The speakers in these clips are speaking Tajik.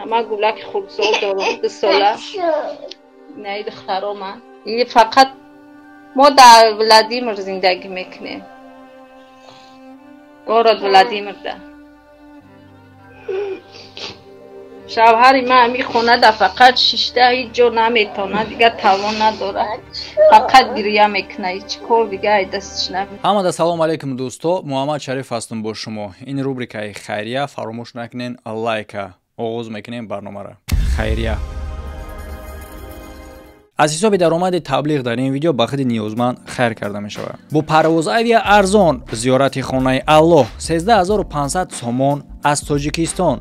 мекунам. Ман гулаки хурдсол дорам, 2 сола. Инаи духтарома. И фақат мо дар Владимир зиндагӣ мекунем. Город Владимирда. Шавҳари ман ҳами хонада фақат шишта, ҳеҷ ҷо наметавонад, дигар тавон надорад. Фақат гиря мекунад, ҳеҷ кор дига ай дасташ наме. Ҳамада салом алейкум, дӯсто, Муҳаммад Шариф ҳастам бо шумо. Ин рубрикаи хайрия, фаромӯш накунен лайка. Оғоз мекунем барномаро. Хайрия. Аз ҳисоби даромади таблиғ дар ин видео ба худи ниёзманд хайр карда мешавад. Бо парвоз авиа арзон зиёрати хонаи Аллоҳ 13 500 сомон аз Тоҷикистон.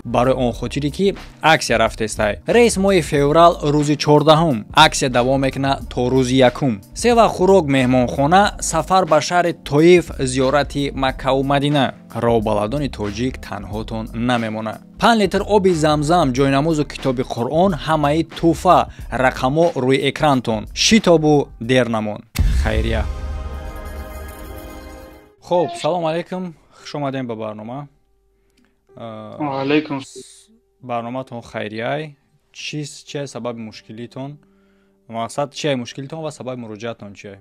Барои он хотире ки аксия рафтестай. Рейс моҳи феврал, рӯзи 14-ум. Аксия давом мекунад то рӯзи 1-ум. Се вақт хӯрок, меҳмонхона, сафар ба шаҳри Тоиф, зиёрати Маккаву Мадина. Роҳбаладони тоҷик танҳотон намемонад. 5 литр оби замзам, ҷойнамозу китоби Қуръон ҳамаи тӯҳфа. Рақамҳо рӯи экрантон. Шитобу дер намон. Хайрия. Хуб, салом алейкум, хуш омадем ба барнома. Алейкум. Барноматон хайрияй. Чиз чия сабаби мушкилитон? Мақсад чия мушкилитон ва сабаби муроҷиатон чия?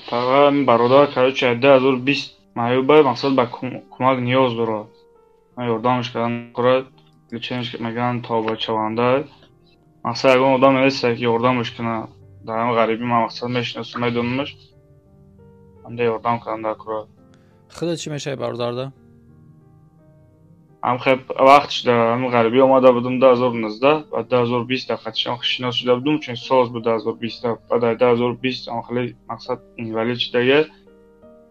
Фақат бародар, короче, 2020 маъюба, мақсад ба кӯмак ниёз дорад. Ман ёрдамаш кардан курад, лечение ш мегӯянд тобачаванда. Мақсад ягон одам нест, ки ёрдамаш кунад. Дар ҳамин ғарибӣ ман мақсад мешиносам, медонамаш. Ҳамда ёрдам кардан дар курад. Худат чӣ мешавӣ бародарда? Ҳам хеб вақт шуда, ҳамин ғарибӣ омада будам 2019, баъд 2020 дар қатишон шинос шуда будум, чун соз буд 2020, баъд дар 2020 ам хеле мақсад инвалид шудага,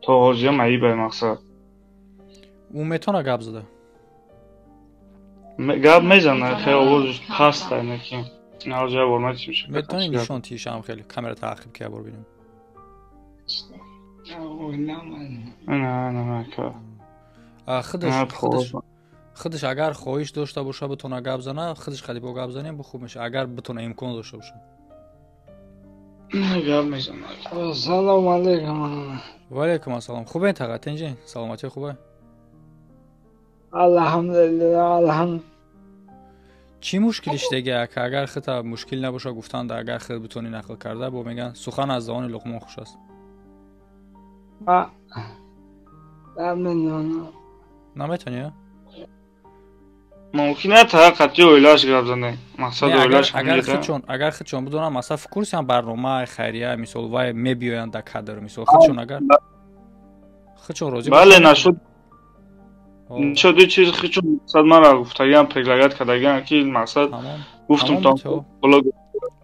то ҳозир маибай мақсад. Ӯ метавона гап зада? Гап мезанад, хеле овозаш паст ки ҳозир як бор метавонем. Метавонӣ нишон тиша, ам хеле камера таъқиб ки, як бор бинем. Не, не, худаш худаш агар хоҳиш дошта боша, битона гап зана, худаш қадибо гап занем, бо хуб меша, агар битона, имкон дошта боша. Гап мезанад. Салом алейкум. Ва алейкум ассалом. Хубен, таға, тинҷи, саломатӣ хубе? Алҳамдулилла, алҳамд. Чӣ мушкилиш дега, ака, агар хита мушкил набоша гуфтанда, агар худ битонӣ нақл карда, бо меган, сухан аз забони Луқмон хуш аст. Намедонам. Наметонӣ? Мумкин аст қатъи оилааш гап занем, мақсад оилааш. Агар худшон бидонам, масалан, в курсе ам барномаи хайрия, мисол, вай мебиёянд дар кадр, мисол, худшон, агар худшон розӣ. Бале, нашуд, нашуд чиз, худшон мақсад мара гуфтагиам, предлагать кардагиам, ки мақсад гуфтум то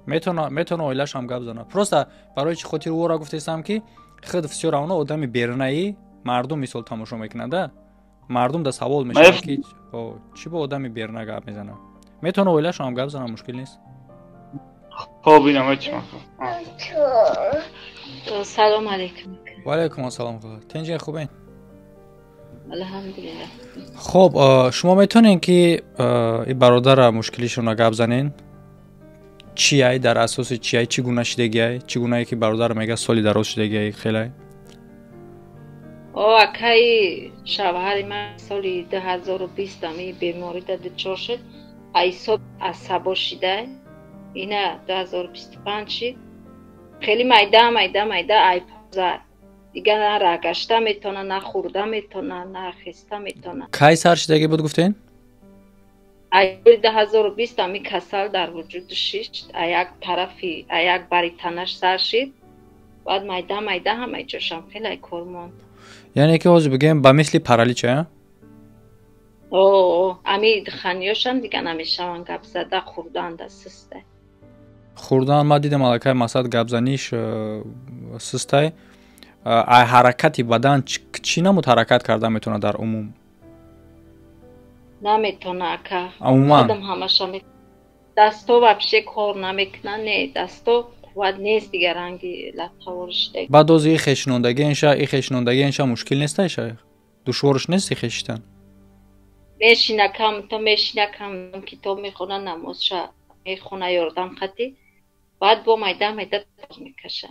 Метавона оилашам гап занад. Просто барои чӣ хотир ӯро гуфтестам, ки худ всё равно одами берунаи мардум, мисол, тамошо мекунада, мардум да савол мешавад, ки чӣ бо одами беруна гап мезанад. Метавона оилашам гап занад, мушкил нест. Хоб, инам. Салом алейкум. Ва алейкум ассалом, тинҷи, хубен? Алҳамдулилла. Хоб, шумо метавонед, ки и бародара мушкилишона гап занен, чиай, дар асоси чиай, чӣ гуна шидагиай, чӣ гунае ки бародар мега, соли дароз шидагиай хелай? О, акаи шавҳари ман соли 2020 ами беморида дучор шуд, ҳисоб асабо шида, ина 2025 шид, хеле майда майда майда айпоза, дигар на рагашта метавона, на хӯрда метавона, на хеста метавона. Кай сар шидагӣ буд, гуфтен? Соли 2020 ами касал дар вуҷуду шишт, а як тарафи, а як бари танаш сар шид, баъд майда майда ҳамаи ҷошам хеле кор монд. Яъне ки ҳозир бигӯем, ба мисли паралич, а? О, ами диханиёшам дига намешаванд, гап зада, хӯрданда систа. Хӯрдан ман дидам, аллакай масалан, гапзаниш систай. А ҳаракати бадан чӣ намуд ҳаракат карда метавонад дар умум? Наметавона, ака. Умуман? Худам ҳамаша дасто вообще кор намекунад, не, дасто қувват нест, дига ранги латтавор шуда. Баъд ози ихешинондагиэнша мушкил неста, иша душворш нест ихешитан? Мешина кам то мешина, кам китоб мехона, намозша мехона ёрдам қати, баъд бо майда майда мекаша.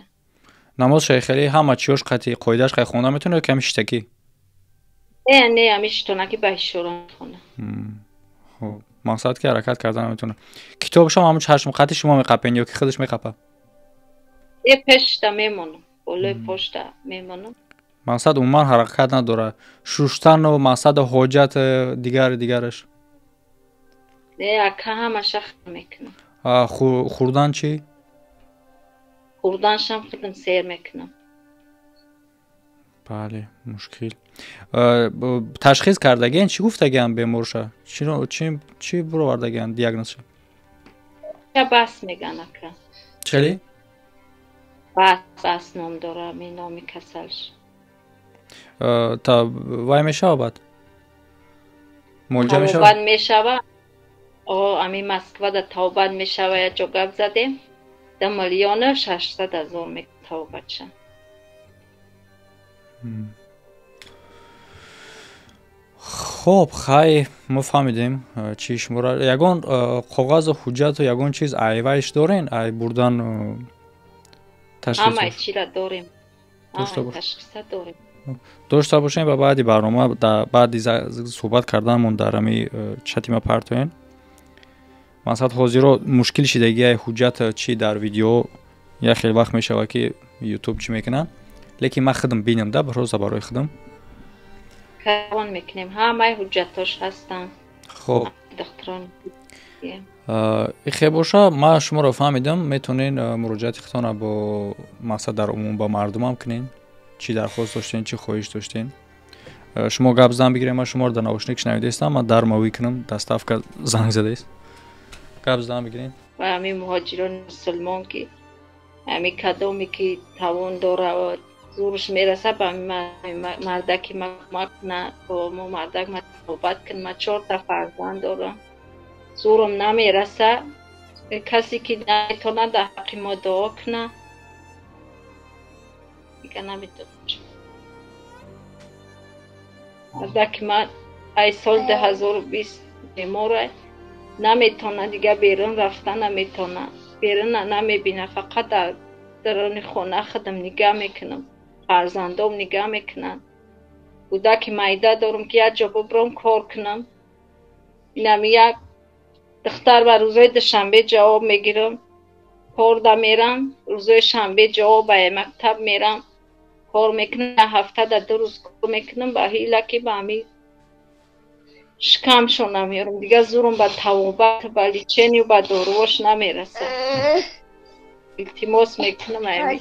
Намозша хеле ҳама чиёш қати қоидааш қай хонда метавонад ё ками шиштакӣ? Не, не, ами шитонаки ба ишора мехона. Хуб, мақсад ки ҳаракат карда наметавона. Китобшам ҳамун чашм қати шумо меқапен ё ки худаш меқапа? Е, пешта мемонам, болои пошта мемонам. Мақсад умуман ҳаракат надорад. Шуштану мақсаду ҳоҷат дигар дигараш? Не, ака, ҳамаша мекунам. Хӯрдан чӣ? Хӯрданшам худам сер мекунам. Бале, мушкил. Ташхис кардагиан, чӣ гуфтагиан беморша? Чӣ буровардагиан диагнозша? Бас меган, ака. Чели? Бас, бас ном дора ми номи касалш. Та вай мешава баъд? Муолиҷа мешава? Табобат мешава. О, ами Москвада табобат мешава, як ҷо гап задем. 2 600 000 метабобатша. Хоб, хай, мо фаҳмидем чи шумора. Ягон коғазу ҳуҷҷату ягон чиз айвайш дорен, ай бурдан ташхис? Ҳамаи чира дорем. Ташхиса дорем. Дошта бошем ва баъди барнома, баъди суҳбат карданамон дар ами чати ма партоен. Масалан, ҳозиро мушкил шидагиай ҳуҷҷат чи дар видео як хел вақт мешавад ки ютуб чӣ мекунанд, лекин ман худам бинам да роза барои худам. Кавон мекунем, ҳамаи ҳуҷҷатош ҳастанд. Хоб. Духтурон. Ихе боша, ман шуморо фаҳмидам, метавонен муроҷиати худтонро бо мақсад дар умум ба мардумам кунен, чӣ дархост доштен, чӣ хоҳиш доштен. Шумо гап зан бигирем, ман шуморо дар наушник шунавидаистам, ман дар мавӣ кунам, доставка занг задааст. Гап зан бигирем. Ва ҳамин муҳоҷирони мусулмон ки ҳамин кадоме ки тавон дора, зӯрш мераса, ба мардаки ма кӯмак кунад, бо мо мардак ма суҳбат кунад. Ма чорта фарзанд дорам, зӯрам намераса. Касе ки наметавонад, дар ҳаққи мо дуо кунад. Дига намедонам. Мардаки ман ай соли 2020 бемора, наметавонад, дига берун рафта наметавонад, берун намебинад, фақат дар даруни хона худам нигаҳ мекунам, фарзандом нигаҳ мекунанд. Кӯдаки майда дорам ки як ҷо бубурам кор кунам. Инами як духтар ба рӯзои душанбе ҷавоб мегирам, корда мерам, рӯзои шанбе ҷавоб ба мактаб мерам, кор мекунам, ҳафтада 2 рӯз кор мекунам, ба ҳила ки ба ҳами шикамшон намеёрам. Дига зӯрам ба табобат, ба лечению, ба доруош намерасад. Илтимос мекунам ами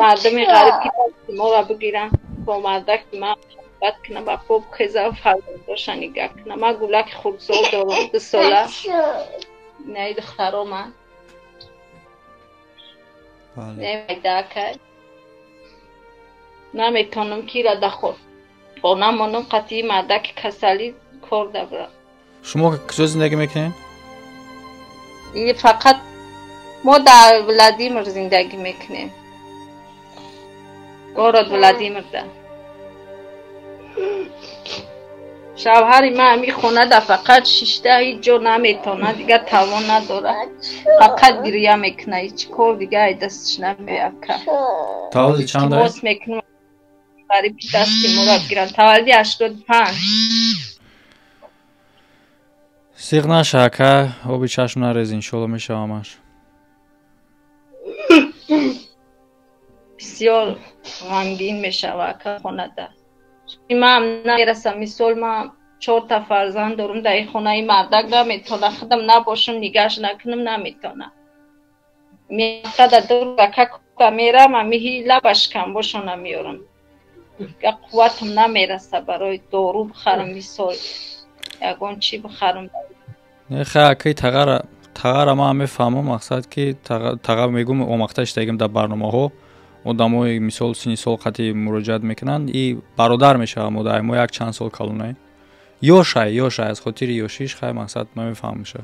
мардуми ғариб ки моро бигиранд, бо мардаки ман суҳбат кунам, ба по бихеза, фарзандоша нигаҳ кунам. Ман гулаки хурдсол дорам, 2 сола, инаи духтарома немайдаакай. Наметавонам ки ира дар хона монам, қатъи мардаки касалӣ кор дабарам. Шумо куҷо зиндагӣ мекунед? Фақат мо дар Владимир зиндагӣ мекунем, город Владимирда. Шавҳари ман ҳами хонада фақат шишта, ҳеҷ ҷо наметавонад, дига тавон надорад, фақат гиря мекунад, ҳеҷ кор дига ай дасташ намеояд. Таваллуди чанд? Илтимос мекунам ғариби дасти моро бигиранд. Таваллуди 85. Сиғ наша, ака, оби чашм нарез, иншолло мешава ҳамаш. Бисёр ғамгин мешава, ака, хонада ман намерасам. Мисол, ман чорта фарзанд дорам, дар ин хонаи мардак наметавонам, худам набошам, нигаҳш накунам, наметавонам. Меҳафтада 2 рӯз, ака, кора мерам, ами ҳила ба шикамбошона меёрам. Дига қувватам намераса барои дору бихарам, мисол, ягон чӣ бихарам. Не, хай, акаи, тағара тағара ман мефаҳмам, мақсад ки тага мегум, омахта шидагим дар барномаҳо, одамои мисол синни сол қати муроҷиат мекунанд, и бародар мешавам, модар мо як чанд сол калонай, ёшай, ёшай, аз хотири ёшиш, хай, мақсад ман мефаҳмамша.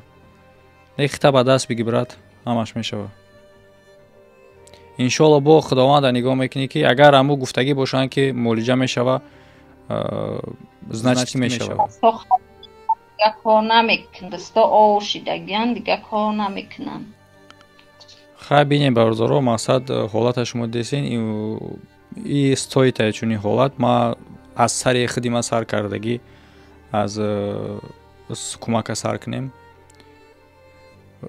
Не, хита ба даст биги, брат, ҳамаш мешава иншоалло. Бо худованда нигоҳ мекунӣ ки агар ҳаму гуфтагӣ бошанд ки муолиҷа мешава, значит мешава. Дига кор намекунанд, дасто ов шидагиян, дига кор намекунанд. Хай, бинем, бародаро, мақсад ҳолата шумо десен и стоит чунин ҳолат ма. Аз сари худи ман сар кардагӣ, аз кӯмака сар кунем.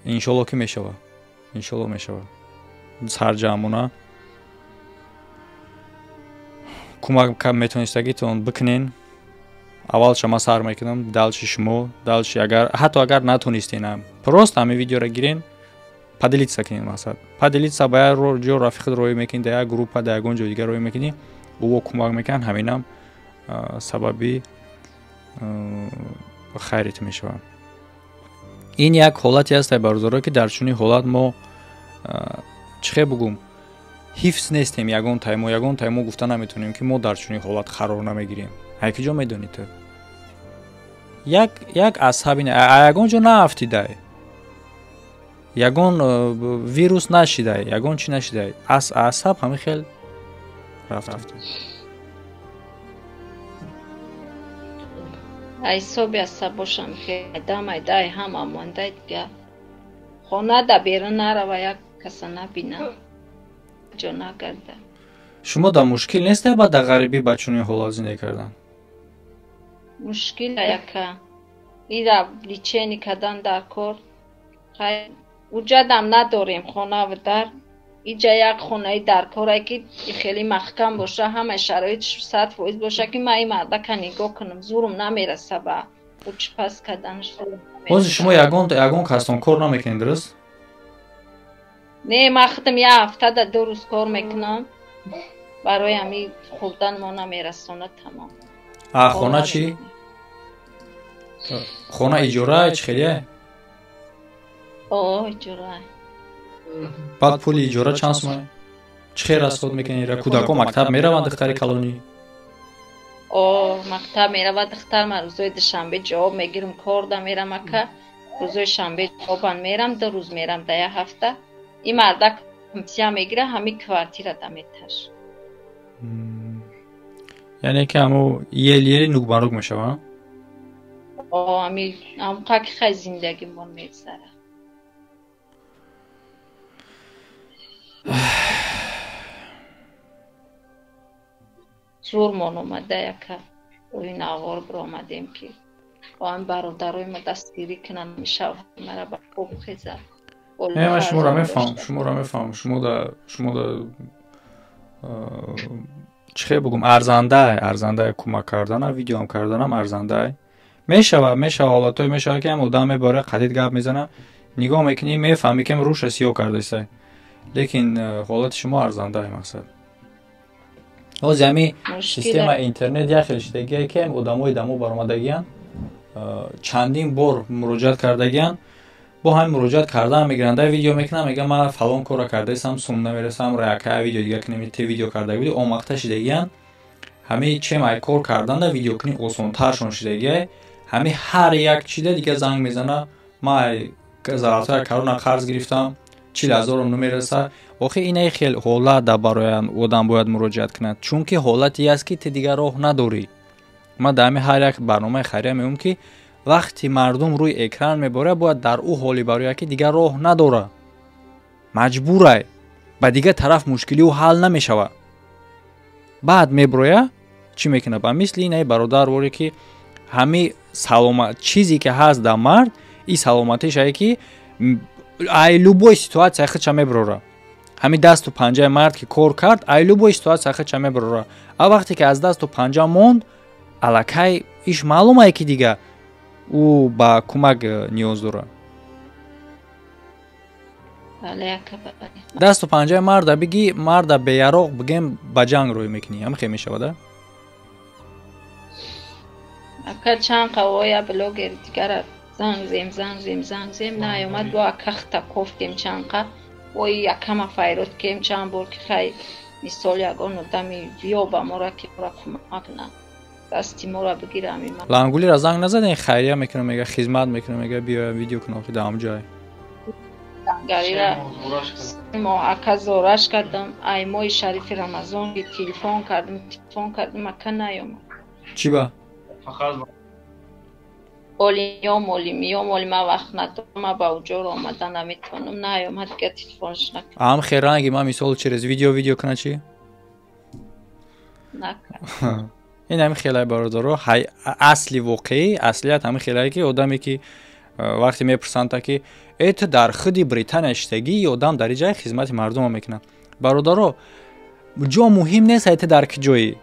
Иншолло ки мешава, иншолло мешава. Сарҷамъона кӯмак метонистагитон бикунен. Аввалша ман сар мекунам, дальше шумо, дальше агар ҳатто агар натонистен, просто ҳамин видеоро гирен, поделиться кунед. Мақсад поделиться, ба як ҷо рафиқат роҳӣ мекунӣ, дар як группа, дар ягон ҷо дигар роҳӣ мекунӣ, ӯо кӯмак мекунанд. Ҳаминам сабаби хайрит мешавад. Ин як ҳолате аст, бародаро, ки дар чунин ҳолат мо чӣ хел бугум, ҳифз нестем. Ягон таймо, ягон таймо гуфта наметавонем, ки мо дар чунин ҳолат қарор намегирем. Ай куҷо медонӣ ту? Як асаби ягон ҷо наафтидай, ягон вирус нашидай, ягон чӣ нашидай, асаб ҳамин хел рафт. Ҳисоби асабошам дамайдай ҳама мондай, дига хона да берун нарава, як каса набина, ҷо нагарда. Шумо дар мушкил несте ба дар ғарибӣ ба чунин ҳолат зиндагӣ кардан? Мушкил яка, ира лечение кардан дар кор. Уҷадам надорем хонаву дар иҷа, як хонаи дар корае ки хеле маҳкам боша, ҳамаи шароитш 100% боша, ки ман ин мардака нигоҳ кунам. Зурум намераса ба учпас карданаш. Ҳозир шумо ягон кастон кор намекунед, дуруст? Не, ман худам як ҳафтада 2 рӯз кор мекунам, барои ҳамин хӯрдан мо намерасонад тамом. А хона чӣ? Хона иҷора чӣ хеле? О, иҷора. Баъд пули иҷора чанд сум? Чӣ хел расход мекунед? Кӯдако мактаб мераванд, духтари калонӣ? О, мактаб меравад духтар. Ман рӯзои душанбе ҷавоб мегирам, корда мерам ака. Рӯзои шанбе ҷавобан мерам, 2 рӯз мерам дар як ҳафта. Ин мардак пенсия мегира, ҳамин квартира да меташ. Яъне ки ҳамо ел-ели нук ба нук мешава? О, ҳами ҳамқа ки хай зиндагимон мегзара. Зурмон омада яка, рӯи навор биромадем, ки бо ҳамин бародарои ма дастгирӣ кунанд, шавҳари мара ба хоб хезад. Не, ман шуморо мефаҳмам, шуморо мефаҳмам. Шумо да чӣ хел бугум, арзандае, арзандае кӯмак карданам, видеоам карданам арзандае. Мешава, мешава, ҳолатҳое мешава, ки ҳам одам мебора, қатид гап мезана, нигоҳ мекунӣ, мефаҳмӣ, ки рӯша сиёҳ кардасай. Лекин ҳолати шумо арзандае, мақсад. Ҳозир ҳамин система интернет як хел шидагие, ки одамои дамо баромадагиянд, чандин бор муроҷиат кардагиянд, бо ҳамин муроҷиат кардан мегиранд, видео мекунам, мегӯям ман фалон корро кардаистам, сум намерасам, якая видео дига кунем, те видео карда буди, омахта шидагиянд. Ҳамин чем ай кор карданда видеокунӣ осонтаршон шидагия. Ҳамин ҳар як чида дига занг мезана, ман ай зарартоя корона қарз гирифтам, 40 0-ам намераса. Охи инаи хел ҳолат да барои одам бояд муроҷиат кунад, чунки ҳолате аст, ки ту дигар роҳ надорӣ. Ман дар ҳамин ҳар як барномаи хайрия мегӯям, ки вақти мардум рӯи экран меборад, бояд дар ӯ ҳоле барояд, ки дигар роҳ надорад, маҷбурай, ба дигар тараф мушкилиу ҳал намешавад. Баъд меброя, чӣ мекунад? Ба мисли инаи бародар воре, ки ҳамин салома чизе ки ҳаст дар мард, и саломатишае, ки ай любой ситуация худша меброра. Ҳамин дасту панҷаи мард ки кор кард, ай любой ситуация худша меброра. А вақте ки аз дасту панҷа монд, аллакай иш маълумае, ки дига ӯ ба кӯмак ниёз дорад. Дасту панҷаи марда бигӣ, марда беяроқ бигем, ба ҷанг рӯй мекунӣ, ҳам хел мешавада. Ака, чанд қавоя блогери дигара занг зем, занг зем, занг зем, наёмад. Бо акахта кофтем чанқа, ой акама файрод кем чанд бор, ки хай мисол ягон одами биёба мора, ки мора кӯмак кунад, дасти моро бигира. Ҳамин Лангулира занг назаден? Хайрия мекунам, мега, хизмат мекунам, мега, биё видео кунам, ки дар ҳамҷой. Лангарира мо ака зораш кардам, ай моҳи шарифи Рамазон телефон кардам, телефон кардам, ака наёмад. Чӣ ба? Олиём, олимиём, оли ман вақт надорам, ман ба уҷоро омада наметавонам. Наёмад, дига телефонш накард. Ам хел ранги ман мисол через видео куна чӣ? Накард. Ин ҳамин хелай, бародаро, асли воқеӣ, аслият ҳамин хелае, ки одаме ки вақте мепурсанд, ки э, ту дар худи Британия шиштагӣ, одам дар ҷай хизмати мардумо мекунад. Бародаро, ҷо муҳим нест, ай ту дар ки ҷоӣ.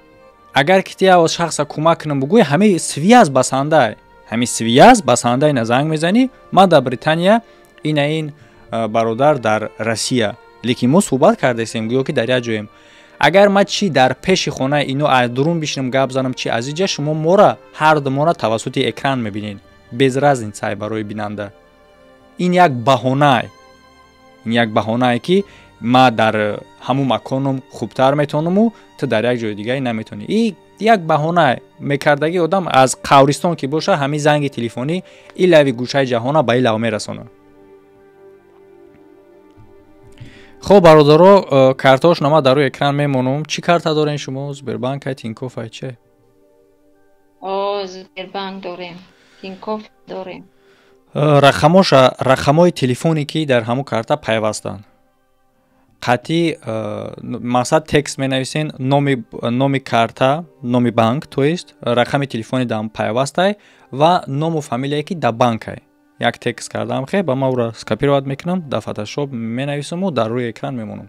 Агар ки ту як шахса кӯмак кунам бугӯй, ҳамаи связь басандай, ҳамин связь басанда. Ина занг мезанӣ, ман дар Британия, ина ин бародар дар Россия, лекин мо суҳбат кардастем, гӯё ки дар як ҷоем. Агар ман чи дар пеши хонаи ино аз дурун бишинам гап занам, чи аз иҷа, шумо мора, ҳарду мора тавассути экран мебинед, без разница. Барои бинанда ин як баҳонае, ин як баҳонае, ки ма дар ҳамун маконом хубтар метавонаму ту дар як ҷои дигаре наметавонӣ. И як баҳона мекардагӣ. Одам аз қавристон ки боша, ҳамин занги телефонӣ и лави гӯшаи ҷаҳона ба и лав мерасонад. Хоб, бародаро, картаҳошона ман дар рӯи экран мемонам. Чӣ карта дорем шумо? Сбербанк, Тинкоф, ай че? О, Сбербанк дорем, Тинкоф дорем. Рақамоша, рақамҳои телефоне, ки дар ҳамун карта пайвастанд, қатъи мақсад текст менависен: номи карта, номи банк, то есть рақами телефони дар пайвастай ва ному фамилияе, ки дар банкай. Як текст кардам, хе, ба ман ӯро скопировать мекунам, дар Фотошоп менависаму дар рӯи экран мемонам.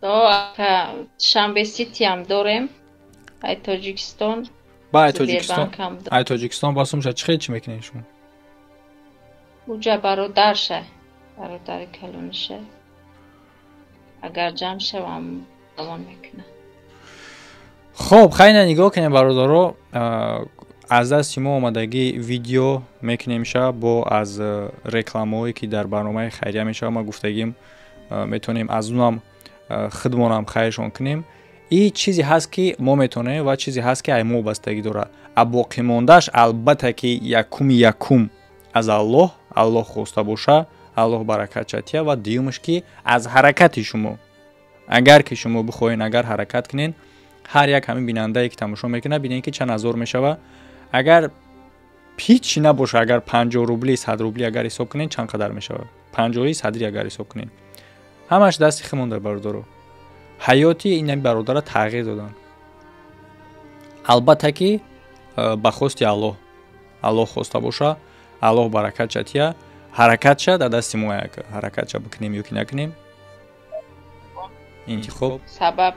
Душанбе Ситиам дорем, ай Тоҷикистон. Ба ай Тоҷикистон, ай Тоҷикистон басумша чӣ хел, чӣ мекунед шумо? Уҷа бародарша, бародари калониша, агар ҷамъ шавам, равон мекунам. Хоб, хайна, нигоҳ кунем, бародаро, аз дасти мо омадагӣ видео мекунем ша бо аз рекламаҳое, ки дар барномаи хайрия мешава. Ма гуфтагим, метавонем аз унам худмонам хайршон кунем. И чизе ҳаст, ки мо метавонем, ва чизе ҳаст, ки ай мо вобастагӣ дорад, а боқимондааш, албатта, ки якуми якум аз Аллоҳ, Аллоҳ хоста боша, Аллоҳ баракат чатия, ва дуюмаш, ки аз ҳаракати шумо. Агар ки шумо бихоҳен, агар ҳаракат кунен, ҳар як ҳамин бинандае, ки тамошо мекунад, бинед, ки чанд ҳазор мешава. Агар ҳичи набоша, агар 50 рубли, 100 рубли агар ҳисоб кунен, чанд қадар мешава? Панҷоҳи, садри агар ҳисоб кунен, ҳамаш дасти химонда, бародаро. Ҳаёти ин бародара тағйир додан, албатта, ки ба хости Аллоҳ, Аллоҳ хоста боша, Аллоҳ баракат чатия. Ҳаракатша дар дасти мо, як ҳаракатша бикунем ё ки накунем, интихоб. Сабаб.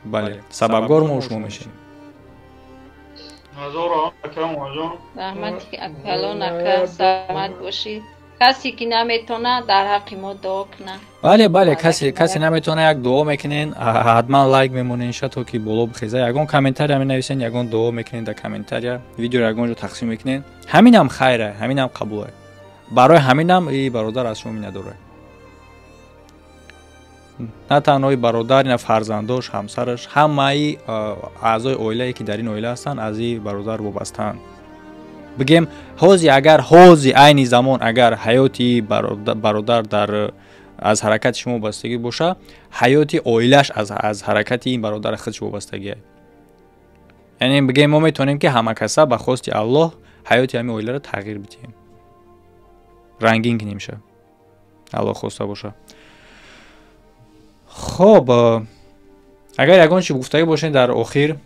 Бале, сабабгор мо шумо мешавем. Раҳмати калон, ака, саломат бошӣ. Касе ки наметона, дар ҳаққи мо дуо куна. Бале, касе наметона, як дуо мекунен, ҳатман лайк мемонен ша, то ки боло бихеза, ягон комментария менависен, ягон дуо мекунен дар комментария, видеоро ягон ҷо тақсим мекунен. Ҳаминам хайра, ҳаминам қабула. Барои ҳаминам и бародар аз шумо миннатдорад. На танҳои бародар, на фарзандош, ҳамсараш, ҳамаи аъзои оилае, ки дар ин оила ҳастанд, аз и бародар вобастаанд. Бигем, ҳози агар, ҳози айни замон агар ҳаёти бародар дар аз ҳаракати шумо вобастагӣ боша, ҳаёти оилаш аз ҳаракати ин бародари худш вобастагия. Яъне бигем, мо метавонем, ки ҳамакаса ба хости Аллоҳ ҳаёти ҳамин оиларо тағйир бидиҳем, рангин кунем ша, Аллоҳ хоста боша. Хоб, агар ягон чи гуфтагӣ бошед, дар охир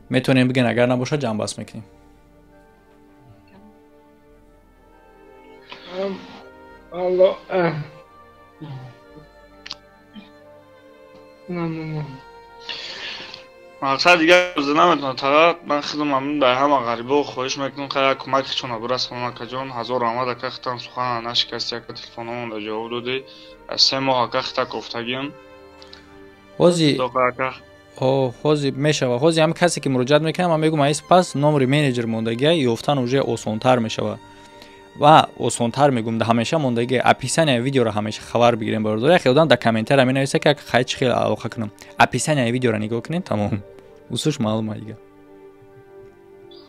метавонем бигӯен, агар набошад, ҷамъбаст мекунем. Алло. Не, не, не. Мақсад дигар наметавонам. Фақат ман худам ҳамин ба ҳама ғарибо хоҳиш мекунам, ка як кӯмаки чона бирасонам. Акаҷон, ҳазор раҳмат, ака, хитам сухана нашикасти, ака, телефономон да ҷавоб додӣ. Аз 3 моҳ, ака, хита кофтагим. Ҳози ҳози мешава, ҳози ҳамин касе, ки муроҷиат мекунам, ман мегӯям, аис пас номери менеҷер мондагия, ёфтан уже осонтар мешава. Ва осонтар мегӯм, да ҳамеша мондагия описания видеоро ҳамеша хабар бигирем, бародар. Яхе одам дар комментария менависа, ки хай, чӣ хел алоқа кунам? Описания видеоро нигоҳ кунем, тамом, усуш маълума дига.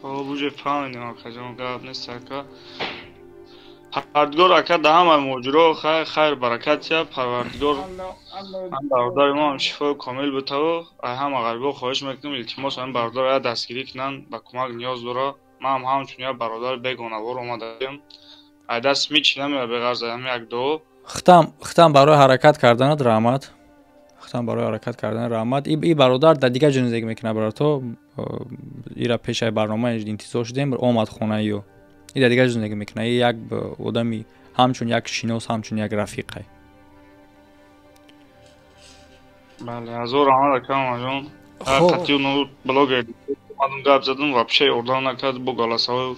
Хоб, уже фаҳмидем, акаҷон, гап нест, ака. Парвардигор, ака, да ҳамаи муҳоҷиро хайр баракат я Парвардигор ҳам бародари мо ҳам шифои комил битаву. Ай ҳама ғарибо хоҳиш мекунем, илтимос, ҳамин бародар я дастгирӣ кунанд, ба кӯмак ниёз дора. Ман ҳам ҳамчун як бародари бегонавор омадаем, ай даст мичи намея, беғарз ҳам як дуо. Хитам, хитам барои ҳаракат карданат раҳмат. Худам барои ҳаракат кардан раҳмат. И бародар дар дигар ҷо зиндагӣ мекунад, барото ира пешаи барнома интизор шудем, омад хонаи ё. И дар дигар ҷо зиндагӣ мекунад. И як одами ҳамчун як шинос, ҳамчун як рафиқай. Бале, ҳазор раҳмат, ака Мамаҷон. Қатъи блогер омадам, гап задам, вообще ёрдам накард бо голосовой.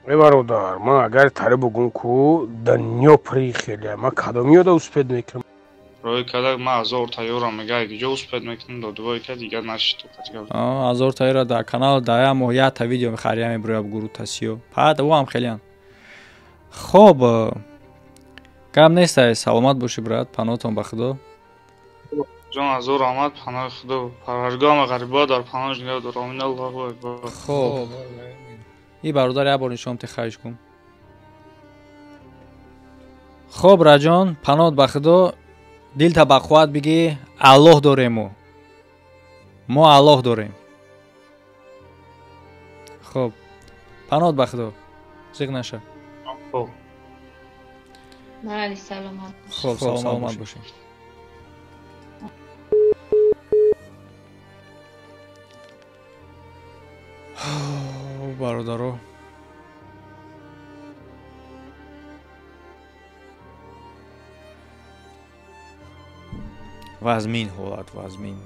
Э, бародар, ман агар таре бугум ку да нёпри хеле ман кадом ёда успед мекунам. Рои када ман 1000 тайёрам, мега ҷо успед мекунам, додувои ка дигар нашид. 1000 тайёра дар канал дар як моҳ якта видео хария мебирояд, гуру тасиё пад ӯ ҳам хелеан. Хоб, гап нестай, саломат бошӣ, брат, паноҳтон ба Худо. Ҷон, ҳазор раҳмат, паноҳи Худо, парвардигор ғарибо дар паноҳаш нигаҳ дор. Амин, Аллоҳу акбар. Хоб, и бародар як бор нишон ти, хаҳиш кун. Хоб, раҷон, паноҳат ба Худо, дилта ба қувват бигӣ, Аллоҳ дорему мо Аллоҳ дорем. Хоб, паноҳат ба Худо, зиқ наша. Хоб, саломат бошед. Бародаро, вазмин ҳолат, вазмин.